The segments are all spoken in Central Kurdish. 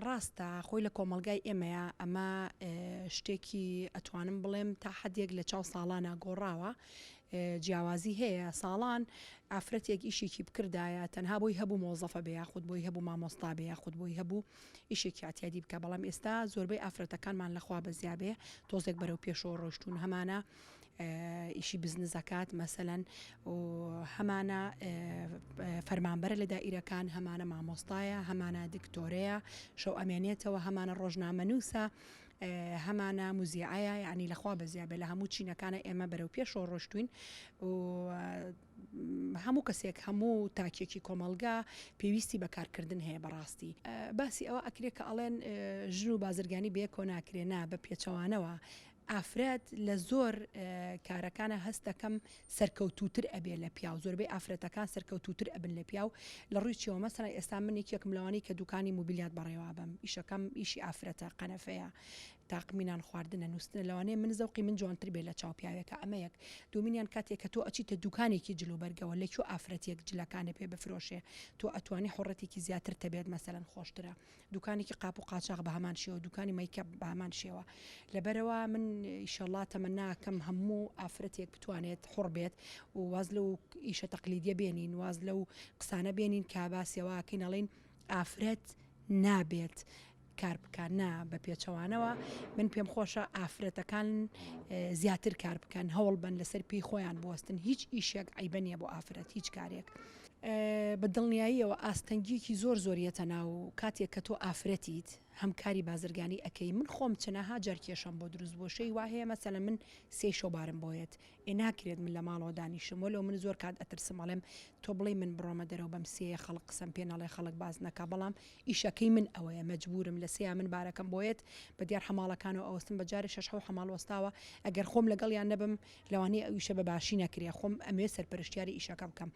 ڕاستە خۆی لە کۆمەڵگای ئێمەیا ئەمە شتێکی ئەتوانم بڵێم تا حەدێک لە چاو ساڵانا گۆڕاوە جیاوازی هەیە ساڵان ئافرەتێک ئیشێکی بکردایە تەنها بۆی هەبوو مۆزەفە بێ یاخود بۆی هەبوو مامۆستا بێ یاخود بۆی هەبوو ئیشێکی ئەعتیادی بکا بەڵام ئێستا زۆربەی ئافرەتەکانمان لەخوا بەزیابێ تۆزێک بەرەو پێشەوە ڕۆیشتوون هەمانە ئیشی بزنس ئەکات مەسەلەن و هەمانە فەرمانبەرە لە دائیرەکان هەمانە مامۆستایە هەمانە دکتۆرەیە شەو ئەمێنێتەوە هەمانە ڕۆژنامەنووسە هەمانە موزیعەیە یعنی لەخوا بەزیا بێ لە هەموو چینەکانە ئێمە بەرەو پێشەوە ڕۆشتوین و هەموو کەسێک هەموو تاکێکی کۆمەڵگا پێویستی بە کارکردن هەیە بەڕاستی باسی ئەوە ئەکرێ کە ئەڵێن ژن و بازرگانی بەیەکەوە ناکرێ نا بە پێچەوانەوە ئافرەت لە زۆر کارەکانا هەست دەکەم سەرکەوتووتر ئەبێ لە پیاو زۆربەی ئافرەتەکان سەرکەوتووتر ئەبن لە پیاو لە ڕووی چیەوە مەسەلەن ئێستا من یەکێکم لەوانەی کە دوکانی موبیلیات بەڕێوابەم ئیشەکەم ئیشی ئافرەتە قەنەفەیە تاقمی نان خواردنە نووستنە لەوانەیە من زەوقی من جوانتر بێ لە چاو پیاوێکە ئەمە یەک دوومینیان کاتێک کە تۆ ئەچیتە دوکانێکی جل و بەرگەوە لە کوێ ئافرەتێک جلەکانێ پێ بفرۆشێ تۆ ئەتوانی حوڕەتێکی زیاتر تەبێت مەسەلەن خۆشترە دوکانێکی قاپ و قاچاخ بە هەمان شێوە دوکانی مەیکەپ بە هەمان شێوە لەبەرەوە من ئیشەڵا تەمەنا کەم هەموو ئافرەتێک بتوانێت حوڕ بێت و واز لەو ئیشە تەقلیدیە بێنین واز لەو قسانە بێنین کە باسیەوە کەین ئەڵێین ئافرەت نابێت کار بکە نا بە پێچەوانەوە من پێم خۆشە ئافرەتەکان زیاتر کار بکەن هەوڵ بن لەسەر پێی خۆیان بوەستن هیچ ئیشێک عیبە نییە بۆ ئافرەت هیچ کارێک بە دڵنیاییەوە ئاستەنگیەکی زۆر زۆر یەتە ناو کاتێک کە تۆ ئافرەتیت هەم کاری بازرگانی ئەکەی من خۆم چەنەها جار کێشەم بۆ دروست بووە شەی وا هەیە مەسەلەن من سێی شەو بارم بۆ یەت ئێ ناکرێت من لە ماڵەوە دانیشم وەلەو من زۆر کات ئەترسم ئەڵێم تۆ بڵێی من بڕۆمە دەرەوە بەم سێیە خەڵک قسەم پێ نەڵێ خەڵک باس نەکا بەڵام ئیشەکەی من ئەوەیە مەجبورم لە سێیا من بارەکەم بۆ یەت بە دیار حەماڵەکانەوە ئەوەستم بە جارێ شەش حەو حەماڵ وەستاوە ئەگەر خۆم لەگەڵیان نەبم لەوانەیە ئەو ئیشە بە باشی نەکرێ خۆم ئەمەوێ سەرپەرشتیاری ئیشەکە بکەم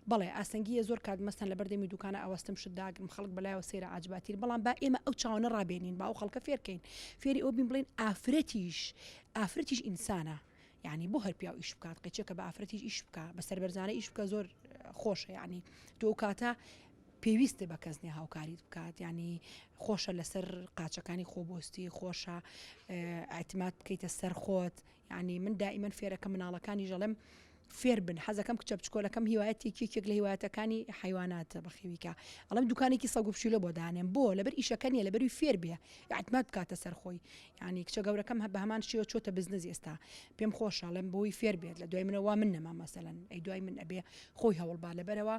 بەڵێ ئاستەنگیە زۆر کات مەسەن لەبەر دەمی دوکانە ئەوەستم شت داگرم خەڵک بەلایەوە سەیرە عاجباتیر بەڵام با ئێمە ئەو چاوانە ڕابێنین با ئەو خەڵکە فێرکەین فێری ئەو بین بڵێن ئافرەتیش ئافرەتیش ئینسانە یعنی بۆ هەر پیاو ئیش بکات قیچەکە بە ئافرەتیش ئیش بکە بە سەربەرزانە ئیش بکە زۆر خۆشە یعنی تۆ ئەو کاتە پێویستە بە کەس نیە هاوکاریت بکات یعنی خۆشە لەسەر قاچەکانی خۆبۆستی خۆشە ئاعتماد بکەیتە سەر خۆت یانی من دائیمەن فێرەکەم مناڵەکانیش ئەڵێم فێر بن حەزەکەم کچە بچکۆلەکەم هیوایەتێکی یەکێک لە هیوایەتەکانی حیواناتە بەخێویکە ئەڵێم دوکانێکی سەگ و پشیلە بۆ دانێم بۆ لەبەر ئیشەکە نییە لەبەروی فێر بێ اعتماد بکاتە سەر خۆی یعنی کچە گەورەکەم هە بە هەمان شێوە چۆتە بزنس ئێستا پێم خۆشە ئەڵێم بۆی فێر بێت لە دوای منەوە وا من نەما مەسەلەن ئەی دوای من ئەبێ خۆی هەوڵ با لەبەرەوە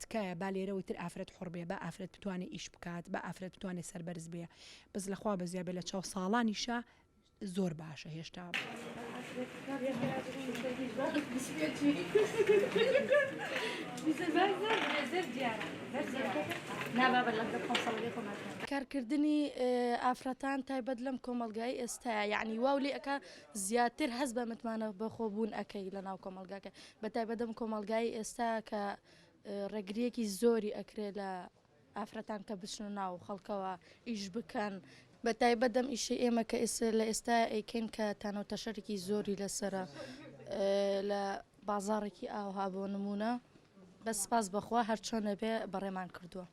تکایە با لێرەوەی تر ئافرەت حوڕ بێ با ئافرەت بتوانێ ئیش بکات با ئافرەت بتوانێ سەربەرز بێ بەس لەخوا بەزیا بێ لە چاو ساڵانیشا زۆر باشە هێشتا. کارکردنی ئافرەتان تایبەت لەم کۆمەڵگای ئێستایا یەعنی واو لێ ئەکا زیاتر هەست بە متمانە بەخۆبوون ئەکەی لەناو کۆمەڵگاکە بەتایبەت ئەم کۆمەڵگای ئێستا کە ڕێگریەکی زۆری ئەکرێ لە ئافرەتان کە بچنە ناو خەڵکەوە ئیش بکەن، بە تایبەت ئەم ئیشەی ئێمە کە ئێستا لە ئێستایا ئەیکەین کە تانە و تەشەرێکی زۆری لەسەرە لە بازاڕێکی ئاوها بۆ نموونە بەس سپاس بەخوا هەرچۆنە بێ بەڕێمان کردووە.